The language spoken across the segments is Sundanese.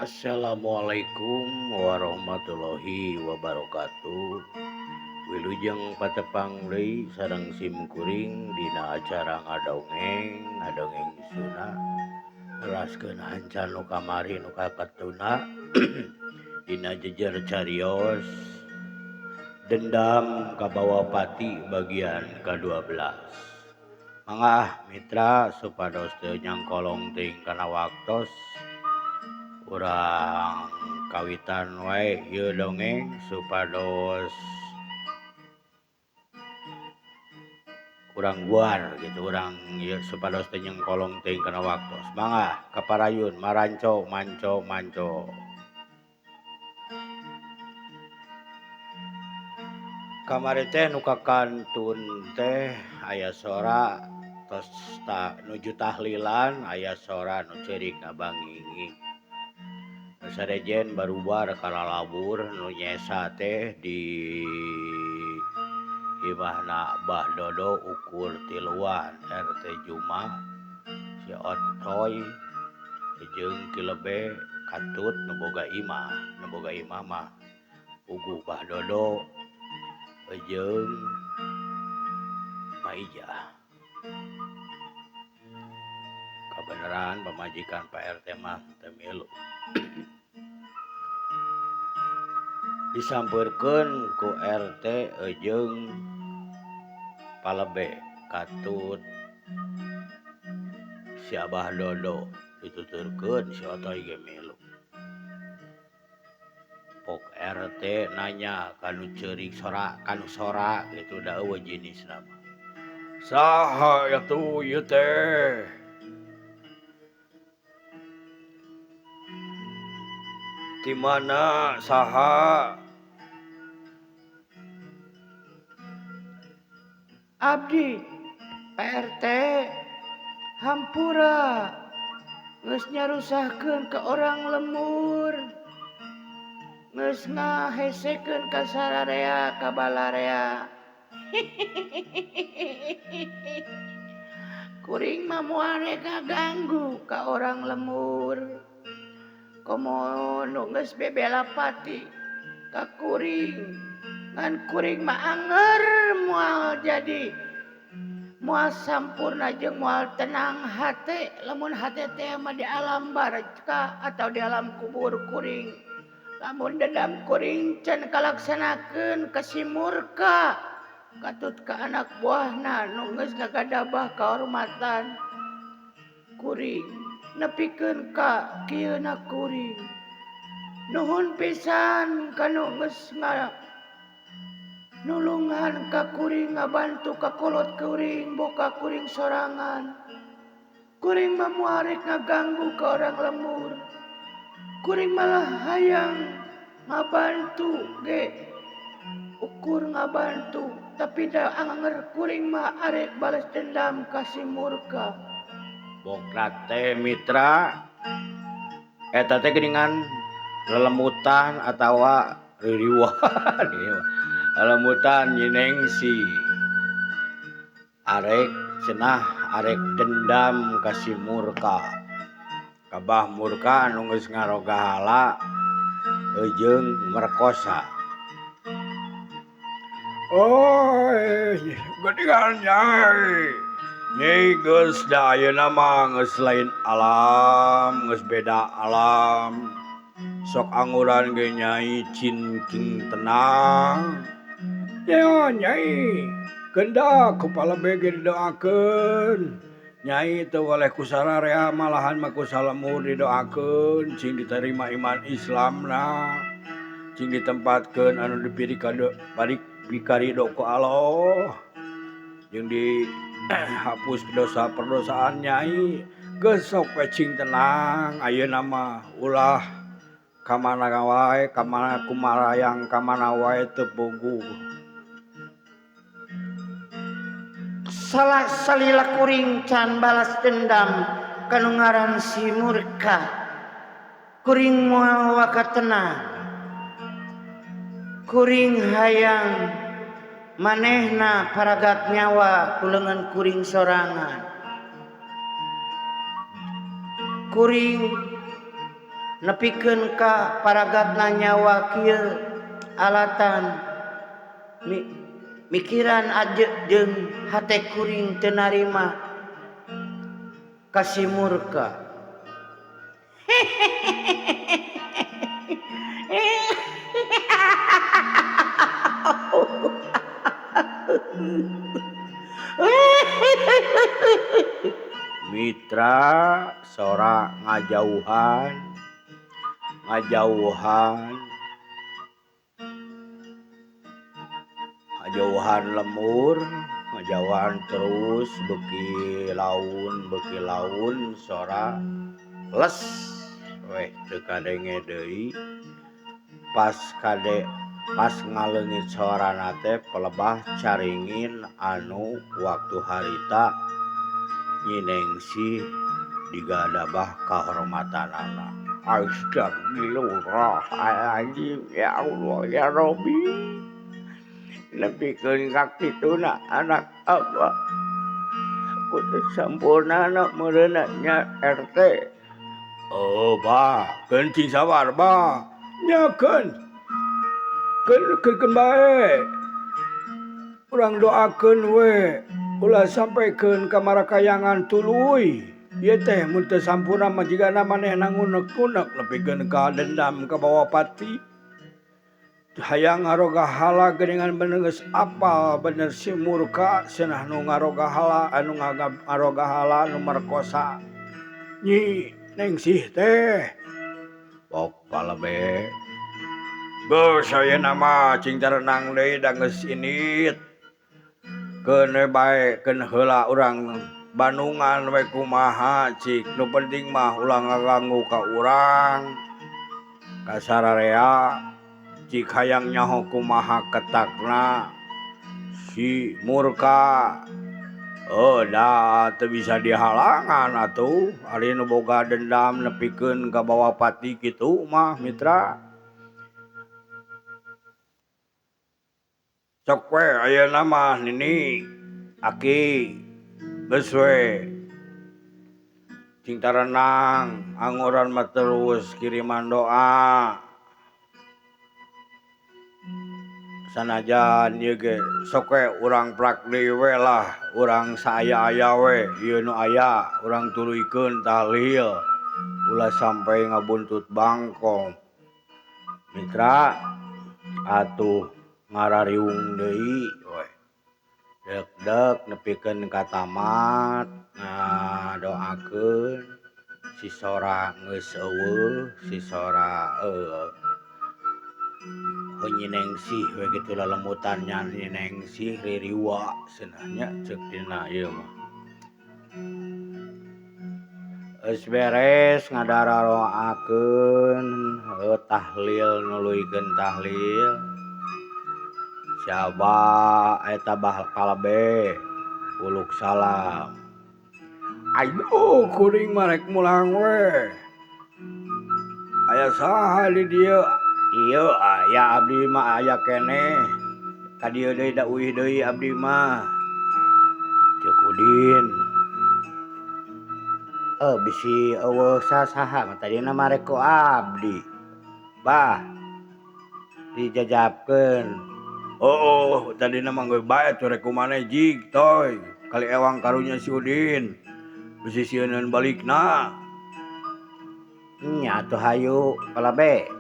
Assalamualaikum warahmatullahi wabarakatuh. Wilujeng patepang deui sareng sim kuring dina acara ngadongeng, ngadongeng Sunda neraskeun hanca nu kamari nu kakatuna dina jejer carios dendam kabawa pati bagian ka-12. Mangga mitra supados teu nyangkolong teuing kana waktos urang kawitan wae ieu dongeng supados urang guar gitu urang ieu supados teu nyengkolong teuing kana waktos. Mangga kaparayun maranco manco manco. Kamari teh nu kakantun teh aya sora tos ta nuju tahlilan aya sora nu ceurik ngabanginging. Nu sarejen barubar kalalabur nu nyesa teh di imahna Bah Dodo ukur tiluan RT Juma si Otoy jeung Ki Lebe katut nu boga imah, nu boga imah mah puguh Bah Dodo jeung Maijah. Kabeneran pamajikan Pak RT mah teu milu. Disampeurkeun ku RT jeung Palebe katut si Abah Dodo dituturkeun si Otoy ge milu. Pok RT nanya kanu ceurik sora kanu sora gitu da eueuh jenisna mah. Saha atuh ieu teh? Di mana saha? Abdi Pak RT hampura geus nyarusahkeun ka orang lemur, geus ngahesekeun ka sararea ka balarea. Kuring mah moal rek ngaganggu ka orang lemur. Komo nu geus bebela pati ka kuring, ngan kuring mah anger moal jadi moal sampurna jeung moal tenang hate lamun hate teh mah di alam barzakh atau di alam kubur kuring. Lamun dendam kuring can kalaksanakeun ka si murka katut ka anak buahna nu geus ngagadabah kahormatan kuring nepikeun ka kieuna kuring. Nuhun pisan kanu geus nulungan ka kuring ngabantu ka kolot kuring boka kuring sorangan. Kuring mah moal rek ngaganggu ka orang lemur. Kuring malah hayang ngabantu ge ukur ngabantu tapi da anger kuring mah arek balas dendam ka si murka. Bokna teh mitra eta teh geuningan lelemutan atawa ririwan lelemutan nyinengsi arek cenah arek dendam ka si murka. Kabah murka anu geus ngarogahala jeung merkosa. Oi, geuningan nyai. Nyai geus da ayeuna mah geus lain alam, geus beda alam. Sok anguran ge nyai cingking tenang. Ya nyai, keun ku palebe ge didoakeun. Nyai teu weleh ku sararea malahan mah ku salemur didoakeun cing diterima iman Islamna. Cing ditempatkeun anu dipiri pikarido ku Allah. Jeung dihapus dosa perdosaan nyai. Geus sok we cing tenang ayeuna mah ulah ka mana wae, ka mana kumarayang ka mana wae teu puguh. Salah salila kuring can balas dendam kanu ngaran si murka. Kuring moal waka tenang. Kuring hayang manehna paragat nyawa ku leungeun kuring sorangan. Kuring Nepikeun ka paragatna nyawa kieu alatan mikiran aje jeung hate kuring teu narima ka si murka. Mitra sora ngajauhan ngajauhan ngajauhan lemur ngajauhan terus beuki laun sora les weh teu kadenge deui pas kade pas ngaleungit sorana teh pelebah caringin anu waktu harita Nyi Nengsih digadabah kahormatanana. Astagfirullahaladzim ya Allah ya Robbi nepikeun ka kituna anak abah ku teu sampurnana meureunna nya RT. Oh bah, keun cing sabar bah. Nya keun. Keun bae. Urang doakeun we ulah sampaikan ka marakayangan tuluy. Ieu teh mun teu sampurna mah jigana manehna ngunek-unek nepikeun ka dendam ka bawa pati. Hayang ngarogahala geuningan bener geus apal bener si murka cenah nu ngarogahala anu ngarogahala nu merkosa Nyi Nengsih teh. Pok palebe. Geus ayeuna mah cing tarenang deui da geus indit. Keun we bae keun heula urang Bandungan we kumaha cik nu penting mah ulah ngaganggu ka urang ka sararea cik hayang nyaho kumaha ketakna si murka. Oh da teu bisa dihalangan atuh ari nu boga dendam nepikeun ka bawa pati kitu mah mitra. Sok we ayeuna mah nini aki geus we cing tarenang anguran mah terus kiriman doa. Sanajan ieu ge sok we urang prak deui we lah urang saaya-aya we ieu nu aya urang tuluykeun tahlil ulah sampai ngabuntut bangkong. Mitra atuh ngarariung deui we. Dek-dek nepikeun ka tamat ngadoakeun si sora geus eueuh si sora Nyi Nengsih we kitu lelemutan nya Nyi Nengsih ririwa cenah nya ceuk dina ieu mah. Geus beres ngadararoakeun tahlil nuluykeun tahlil. Siaba eta bah kalebe uluk salam. Aduh kuring mah rek mulang we. Aya saha di dieu? Ieu aya abdi mah aya keneh. Ka dieu deui da uih deui abdi mah. Ceuk Udin. Bisi eueuh sasaha mah tadina mah rek ku abdi. Bah dijajabkeun. Oh, tadina mah geus bae atuh rek kumaneh jig toy. Kali ewang karunya si Udin. Bisi sieuneun balikna. Nya atuh hayu palabe.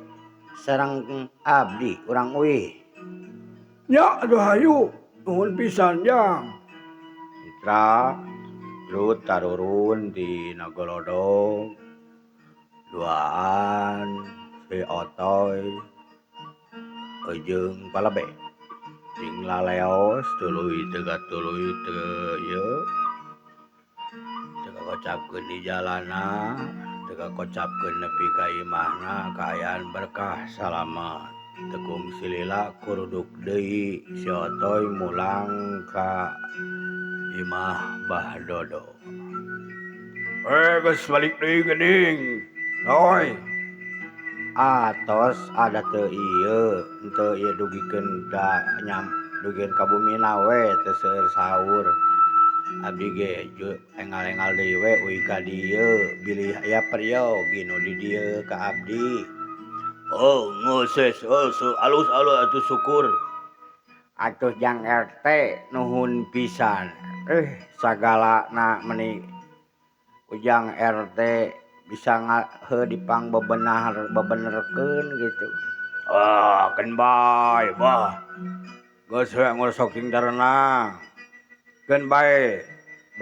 Sareng abdi urang uih. Nya atuh hayu nuhun pisan jang. Mitra terus tarurun di Nagolodong duaan si Otoy jeung palebe. Sing laleos tuluy teu tuluy teu ieu teu kocapkeun di jalana teu kocapkeun nepi ka imahna kaayaan berkah salamet. Tekung silila kuruduk deui si Otoy mulang ka imah Bah Dodo. Geus balik deui geuning. Toy. Atos ada teu ieu henteu ieu dugikeun ka nyam dugikeun ka bumina we teu seueur saur. Abdi ge enggal-enggal deui we uih ka dieu bilih aya peryogi nu di dieu ka abdi. Oh ngeuses oh alus-alus atuh syukur. Atuh Jang RT nuhun pisan. Sagalana meuni Ujang RT bisa heuh dipang bebenah bebenerkeun gitu. Ah keun bae bah. Geus we sok sing darenang. Keun bae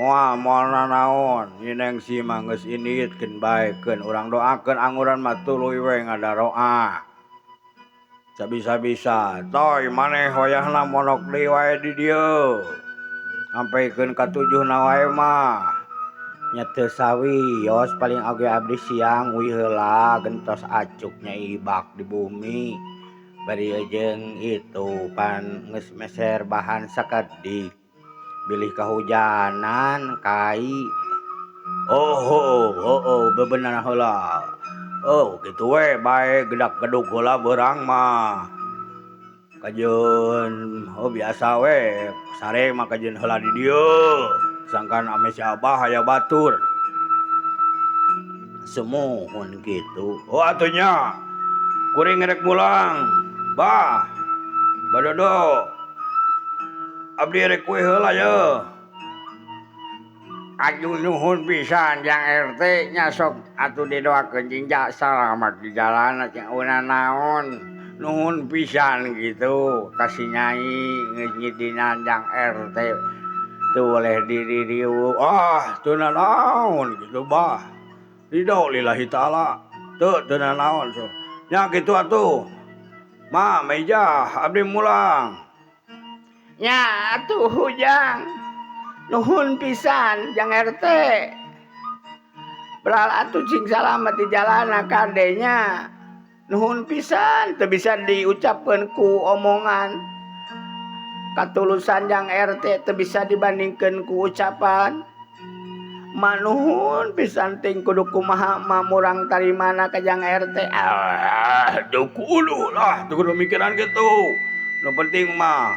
moal moal nanaon Nyi Nengsi mah geus indit keun bae keun urang doakeun anguran mah tuluy we ngadaroa. Sabisa-bisa toy maneh wayahna monok deui wae di dieu. Sampekeun ka tujuhna wae mah. Nya teu sawios paling oge abdi siang uih heula gentos acuk nya ibak di bumi. Bari jeung itu pan geus meser bahan sakedik. Bilih kahujanan kai. Oh oh bebener heula. Oh kitu we bae gedak-geduk heula beurang mah. Kajeun oh biasa we sare mah kajeun heula di dieu. Sangkan ame si Abah aya batur. Sumuhun kitu. Oh atuh nya. Kuring rek mulang. Bah. Badodo. Abdi rek kueh heula ye. Aduh nuhun pisan Jang RT nya sok atuh didoakeun cing salamat di jalan cing una naon. Nuhun pisan gitu ka si Nyai geus ngidinan Jang RT teu boleh diri dieu. Ah teu nanaon kitu bah. Ridho lillahi taala. Teu teu nanaon so. Nya kitu atuh. Ma Meja abdi mulang. Nya atuh Ujang. Nuhun pisan Jang RT. Beral atuh cing salamet di jalana kadenya. Nuhun pisan teu bisa diucapkeun ku omongan. Katulusan Jang RT teu bisa dibandingkeun ku ucapan. Manuhun pisan ting kudu kumaha ma murang tarimana ka Jang RT. Ah, teu kudu lah, teu kudu mikiran kitu. Nu penting mah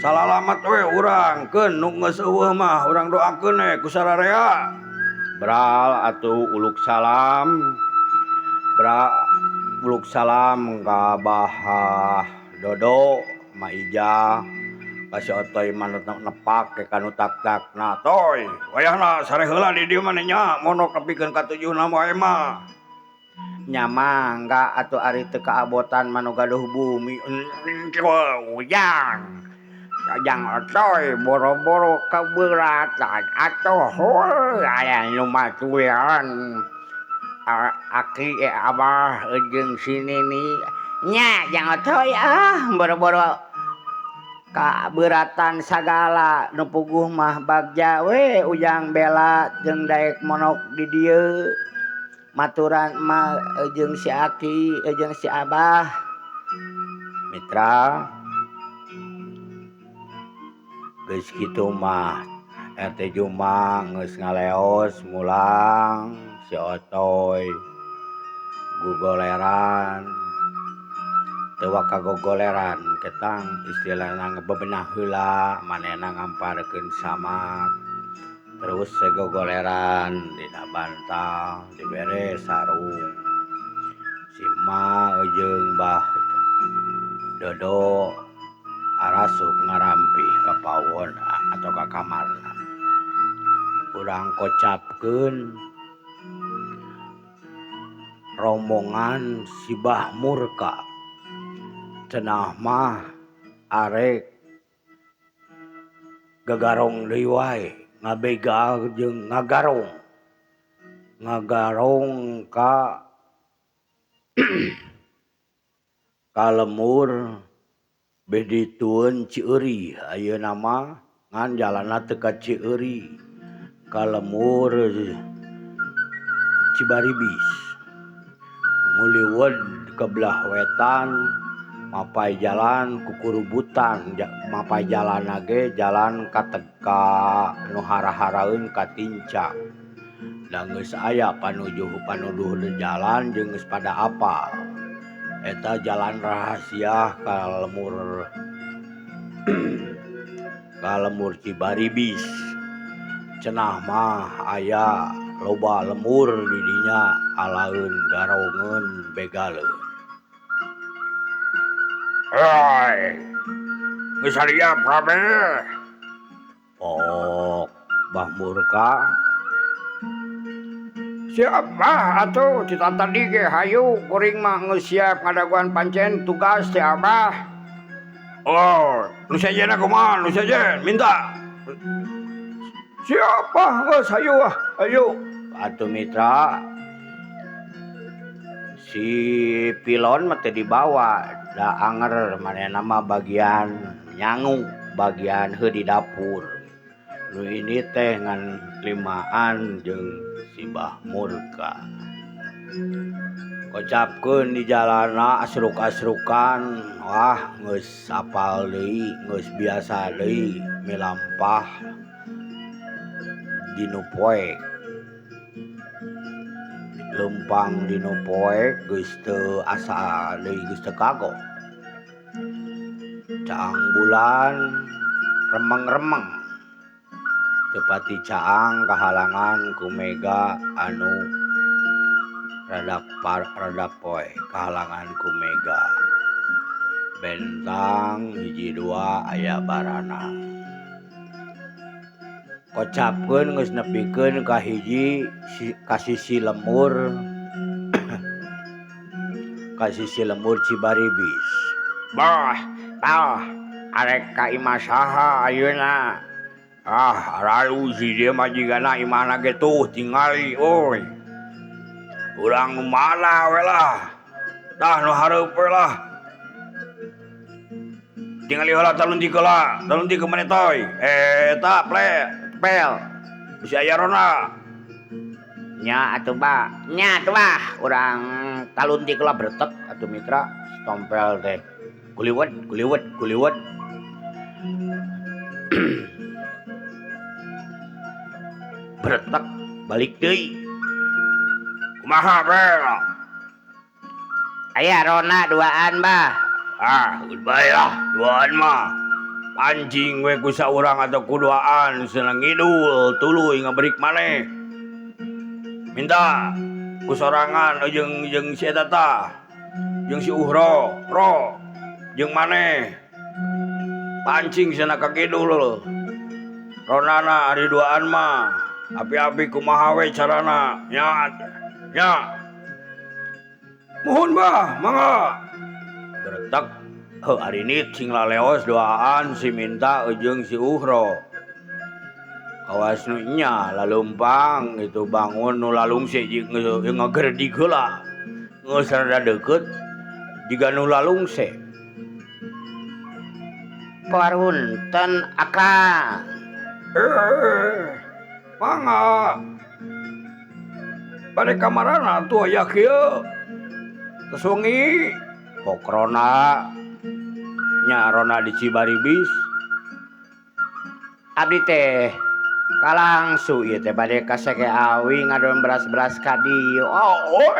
salalamat we urang keun nu geus eueuh mah urang doakeun we ku sararea. Bral atuh uluk salam. Bra uluk salam ka Bah Dodo, Ma Ijah, ka si Otoy mah nepak ke kanu tak-takna. Toy, wayahna sare heula di dieu mah nya monok nepikeun ka tujuhna wae mah. Nya mangga atuh ari teu kaabotan mah nu gaduh bumi. Ujang. Jang Otoy boro-boro keberatan atuh heuh aya nu maturan. Aki abah jeung si Nini nya Jang Otoy ah boro-boro kaberatan sagala nu puguh mah bagja we Ujang bela jeung daek monok di dieu. Maturan mah jeung si Aki jeung si Abah. Mitra geus kitu mah RT Juma geus ngaleos mulang si Otoy gugoleran teu waka gogoleran ketang istilahna bebenah heula manehna ngamparkeun samak terus gogoleran dina bantal dibere sarung si Ma jeung Bah Dodo arasup ngarampih ka pawon atau ka kamarna. Urang kocapkeun rombongan si Bah Murka. Cenah mah arek gagarong deui wae, ngabegal jeung ngagarong. Ngagarong ka lemur beh ditueun Cieuri ayeuna mah ngan jalanna teu ka Cieuri ka lemur Cibaribis. Nguliwet ke belah wetan mapai jalan kukurubutan mapai jalan ge jalan ka teka nu hara-haraeun ka tincak. Da geus aya panujuh panuduh di jalan jeung geus pada apal. Eta jalan rahasia ka lemur Cibaribis. Cenah mah aya loba lemur di dinya alaeun garongeun begaleun. Hei, geus siap kabeh. Pok Bah Murka. Siap bah atuh ti tadi ge hayu kuring mah geus siap ngadaguan pancen tugas ti abah. Oh, nu sejenna kumaha? Nu sejen minta. Siap bah geus hayu ah, hayu. Atuh mitra si pilon mah teu dibawa da anger manehna mah bagian nyangu, bagian heuh di dapur. Nu ini teh ngan limaan jeung si Bah Murka. Kocapkeun di jalana asruk-asrukan, wah geus apal deui, geus biasa deui milampah dinu poek. Leumpang dinu poek geus teu asa deui, geus teu kagok. Caang bulan remeng-remeng. Tepati caang kahalangan ku mega anu rada par, rada poe kahalangan ku mega. Bentang hiji dua aya barana. Kocapkeun geus nepikeun ka hiji si, ka sisi lemur ka sisi lemur Cibaribis. Bah, tah arek ka imah saha ayeuna? Ah, ralu si dia mah jigana imahna ge tuh tingali euy. Urang nu mana we lah. Tah nu hareup we lah. Tingali heula talunti heula, talunti ke maneh toy. Eta ple, pel. Bisi aya rona. Nya atuh ba, nya atuh bah, urang talunti heula bretek atuh mitra, tompel teh. Kuliwet, kuliwet, kuliwet. Bretek balik deui. Kumaha bel? Aya rona duaan bah. Ah, goodbye lah duaan mah. Pancing we ku saurang atau ku duaan seneng ngidul tuluy ngaberik maneh. Minta ku sorangan jeung jeung si eta tah. Jeung si Uhro, ro jeung maneh. Pancing cenah ka kidul. Ronana ari duaan mah. Api-api kumaha we carana nya nya. Mohon bah, mangga. Bretek heuh ari ini cing laleos duaan si minta jeung si Uhro. Kawas nu nya laleumpang itu bangun nu lalungse jeung ngagerdig heula. Geus rada deukeut jiga nu lalungse. Parunten akang. Mangga. Bade kamarana tuh aya kieu. Tos wengi pokrona nya rona di Cibaribis. Abdi teh kalangsu ieu teh bade ka Seke Awi ngadon beras-beras ka dieu. Oh,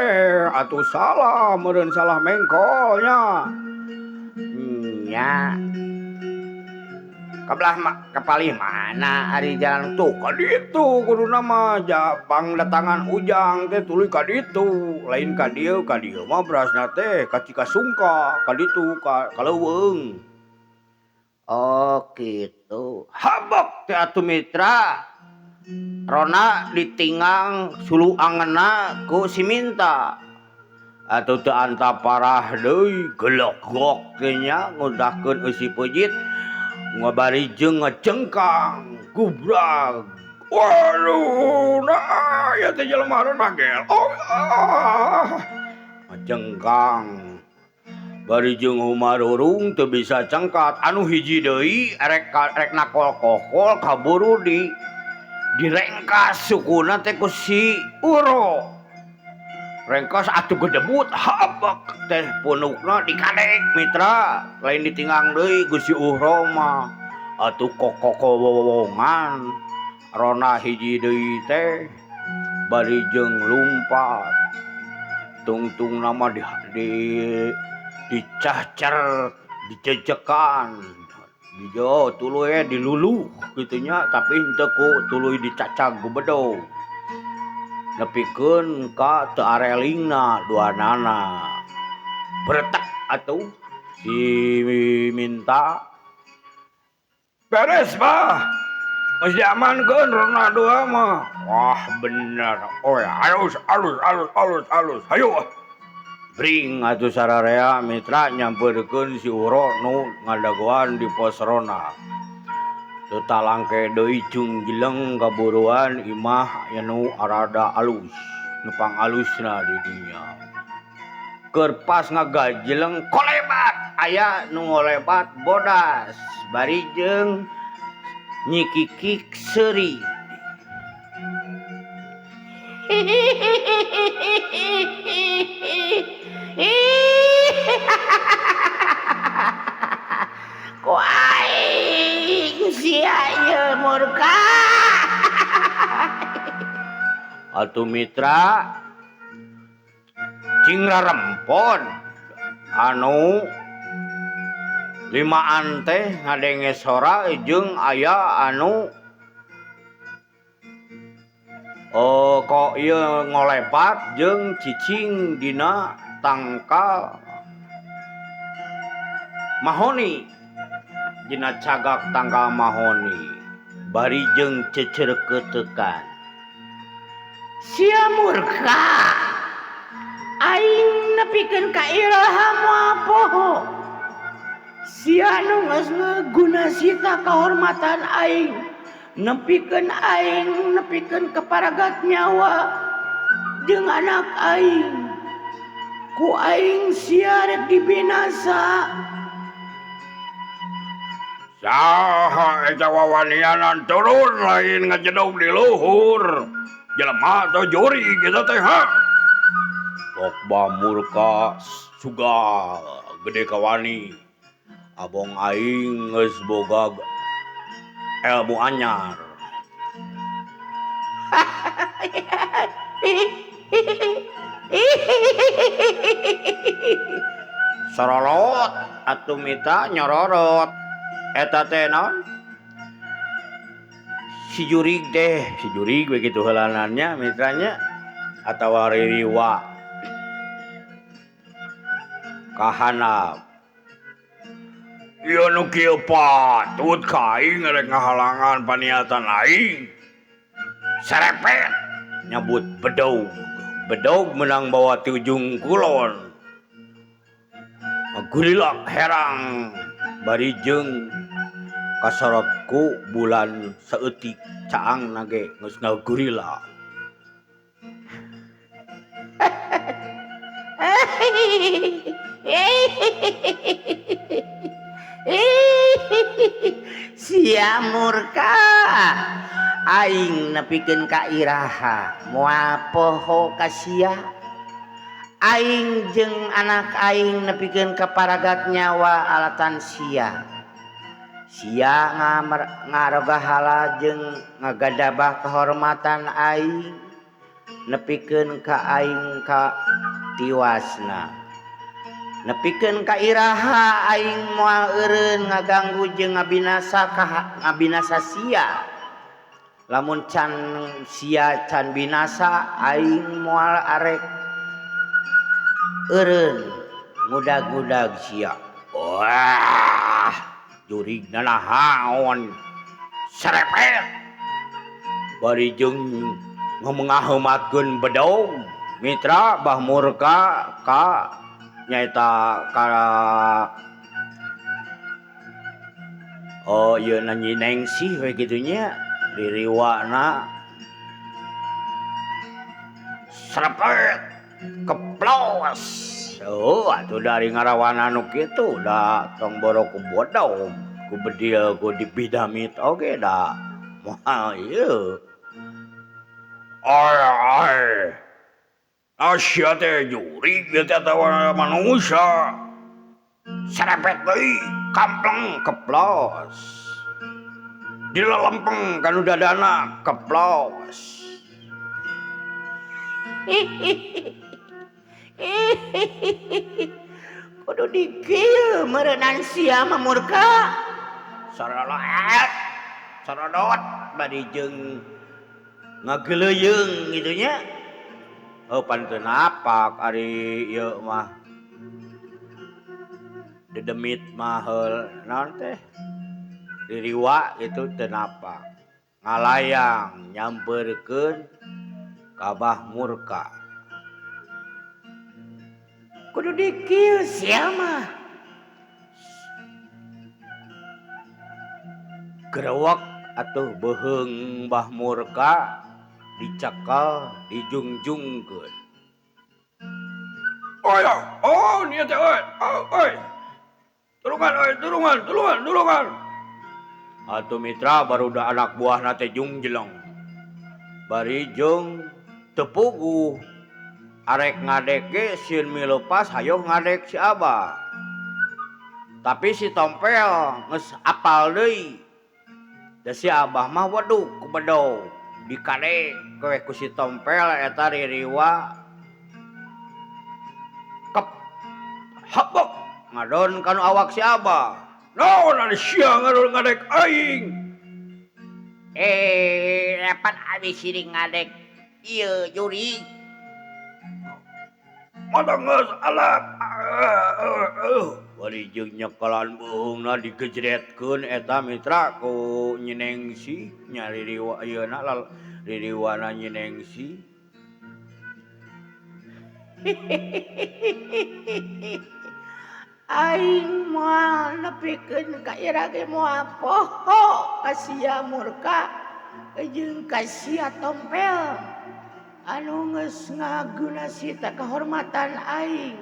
atuh salah meureun salah mengkol nya. Nya. Kebelah kepalih mana ari jalan tuh ka ditu kuduna mah japang datangan ujang teh tuluy ka ditu lain ka dieu mah berasna teh ka Cikasungka ka ditu ka leuweung. Oh gitu. Habok teh atuh mitra. Rona ditinggang sulu angeuna ku si Minta. Atuh teu anta parah deui gelok-gok teh nya ngudahkeun eusi peujit. Ngabari jeung ngecengkang gubrag. Waduh, nah ya teh jelema rona gel. Oh, ah. Ngecengkang. Bari jeung humarurung teu bisa cengkat. Anu hiji deui rek rek nakol-kokol kaburu di direngkas sukuna teh ku si Uro. Rengkas atuh gedebut habak teh punukna dikadek mitra lain ditinggang deui ku si Uhro mah. Atuh kokokowowongan rona hiji deui teh bari jeung lumpat tungtung nama di dicahcer dicejekan Dijo tuluy dilulu kitu nya tapi henteu ku tuluy dicacag ku bedog. Nepikeun ka teu arelingna duanana. Bretek atuh si Minta. Beres bah. Geus diamankeun ronda dua mah. Wah bener. Oh ya, alus alus alus alus alus. Hayu ah. Bring atuh sararea mitra nyamperkeun si Uro nu ngadagoan di pos ronda. Teu talangke deui cung jeleng kaburuan imah anu arada alus, nu pangalusna di dinya. Keur pas ngagajeleng kolebat aya nu ngolebat bodas bari jeung nyikikik seuri. Ku aing sia ieu murka. Atuh mitra cing rarempon anu limaan teh ngadenge sora jeung aya anu kok ieu ngolebat jeung cicing dina tangkal mahoni, dina cagak tangkal mahoni bari jeung cecerketekan. Sia murka, aing nepikeun ka iraha moal poho. Sia nu geus ngagunasita kahormatan aing, nepikeun aing nepikeun kaparagat nyawa jeung anak aing. Ku aing sia rek dibinasa. Saha eta wawanianan turun lain ngajedog di luhur. Jelema atau juri kita teh ha. Pokba murka sugal gede kawani. Abong aing geus boga ilmu anyar. Sorolot atuh mita nyororot. Eta teh naon? Si jurig teh, si jurig begitu heulanannya mitranya atawa ririwa kahanap. Ieu nu kieu patut ka aing rek ngahalangan paniatan aing. Serepet nyebut bedog. Bedog menang bawa ti ujung kulon. Gulilak herang bari jeung kasorotku bulan saeutik caang nage geus ngagurila. Sia murka, aing nepikeun ka iraha moal poho ka sia. Aing jeung anak aing nepikeun ka paragat nyawa alatan sia. Sia ngarogahala jeung ngagadabah kehormatan aing nepikeun ka aing ka tiwasna. Nepikeun ka iraha aing moal eureun ngaganggu jeung ngabinasa ka ngabinasa sia. Lamun can sia can binasa aing moal arek eureun ngudag-ngudag sia. Wah, jurig nanahaon serepet bari jeung ngomongaheumatkeun bedog mitra bah murka ka nyaeta ka oh ieu na Nyi Nengsih we kitu nya diriwana serepet keplos. Oh atuh dari ngarawana nu kitu da tong boro ku bodog ku bedil ku dipidamit oge da moal ieu. Ai ai. Asia teh jurig teh atawa manusia. Serepet deui kampleng keplos. Dilalempeng kanu dadana keplos. Kudu dikieu meureunan sia mah murka. Sorolot sorodot bari jeung ngageleuyeung kitu nya. Oh pan teu napak ari ieu mah. Dedemit mah naon teh? Ririwa kitu teu napak. Ngalayang nyamperkeun ka Bah Murka. Kudu dikieu sia mah. Gerewek atuh beuheung Bah Murka dicekel dijungjungkeun. Oh ya, oh nia teh euy, oh euy. Tulungan euy, tulungan, tulungan, tulungan. Atuh mitra barudak anak buahna teh jungjeleng. Bari jeung teu puguh. Arek ngadek ge sieun milepas hayoh ngadek si Abah. Tapi si Tompel geus apal deui. Da si Abah mah weduk ku bedog. Dikadek we ku si Tompel eta ririwa kep habok ngadon kanu awak si Abah. Naon ari sia ngadon ngadek aing? Pan abi siring ngadek ieu jurig. Mata geus alap. Bari jeung nyekelan beuheungna digejretkeun eta mitra ku Nyi Nengsi nya ririwa ieuna ririwana Nyi Nengsi. Aing moal nepikeun ka ira ge moal poho ka sia Murka jeung ka sia Tompel anu geus ngagunasita kahormatan aing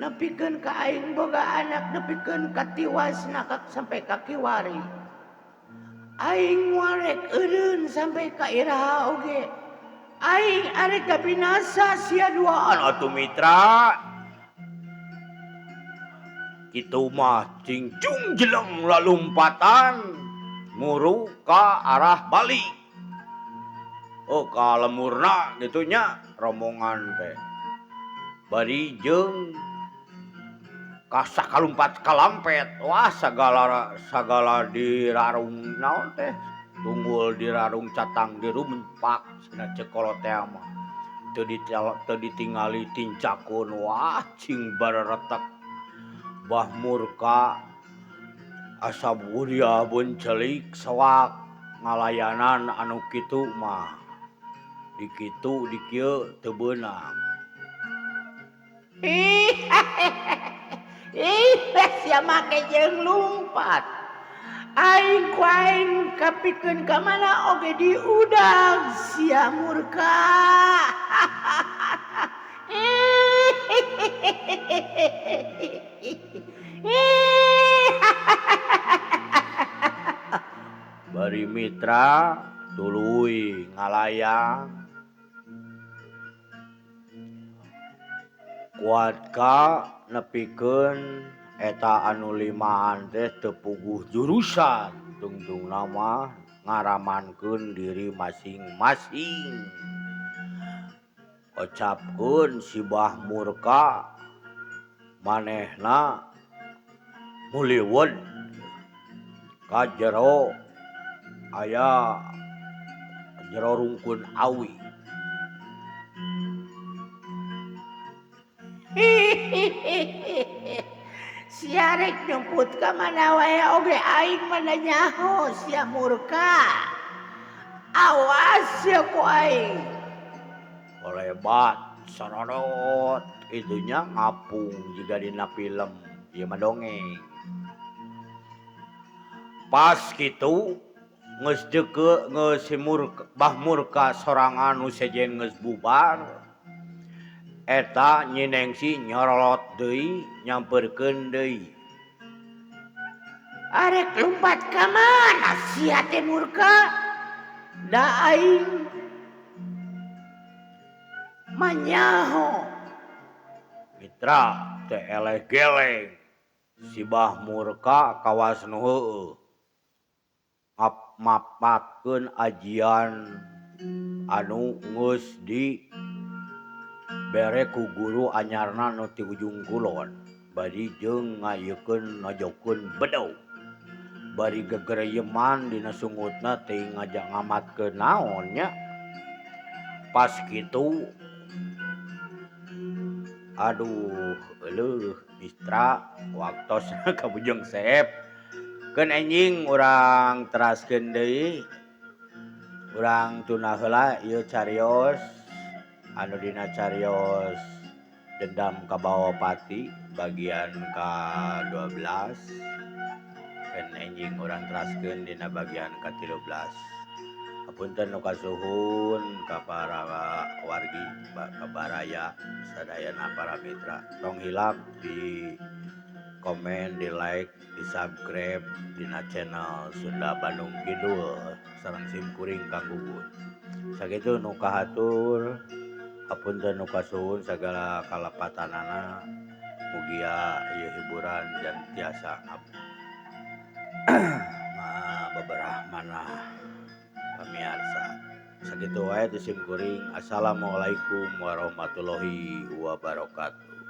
nepikeun ka aing boga anak nepikeun ka tiwasna sampai ka kiwari. Aing moal rek eureun sampai ka iraha oge. Aing arek kabinasa sia duaan atuh mitra. Kitu mah cing jungjeleng lalumpatan nguru ka arah balik. Oh ka lemurna kitu nya rombongan teh. Bari jeung kasakalumpat kalampet wah sagala dirarung naon teh tunggul dirarung catang dirumpak cenah ceuk kolot teh mah. Teu ditingali tincakun wah cing bareretek. Bah Murka asa buria buncelik sewak ngalayanan anu kitu mah dikitu dikieu teu beunang. Ih, sia make jeung lumpat. Aing ku aing kapikeun ka mana oge diudag sia Murka. Bari mitra tuluy ngalayang kuat ka nepikeun eta anu limaan teh teu puguh jurusan tungtungna mah ngaramankeun diri masing-masing. Ocapkeun si Bah Murka manehna muliwet ka jero aya jero rungkun awi. Sia rek nyumput ka mana wae oge aing mah nyaho sia Murka. Awas sia ku aing. Lebat sorodot itunya ngapung jiga dina film ieu mah dongeng. Pas kitu geus deukeu geus si Murka Bah Murka sorangan nu sejen geus bubar. Eta Nyi Nengsi nyorolot deui nyamperkeun deui. Arek lumpat ka mana sia teh Murka? Da aing manyaho. Mitra teh eleh geleng si Bah Murka kawas nu heueuh. Mapatkeun ajian anu geus di bere ku guru anyarna nu ti ujung kulon bari jeung ngayekeun nojokeun bedog. Bari gegereyeman dina sungutna teuing ngajak ngamatkeun naon nya. Pas kitu aduh euleuh Mistra waktosna ka Bujang Seep. Keun enjing urang teraskeun deui. Urang tunda heula ieu carios anu dina carios dendam ka Bawapati bagian ka-12. Keun enjing urang teraskeun dina bagian ka-13. Hapunten nu kasuhun ka para wargi, ka baraya sadayana para mitra. Tong hilap di komen, di like, di subscribe dina channel Sunda Bandung Kidul sareng sim kuring Kang Gugun. Sakitu nu kahatur, hapunten nu kasuhun sagala kalepatanana. Mugia ieu hiburan dan tiasa ngabeberah manah pamiarsa. Sakitu wae ti sim kuring. Assalamualaikum warahmatullahi wabarakatuh.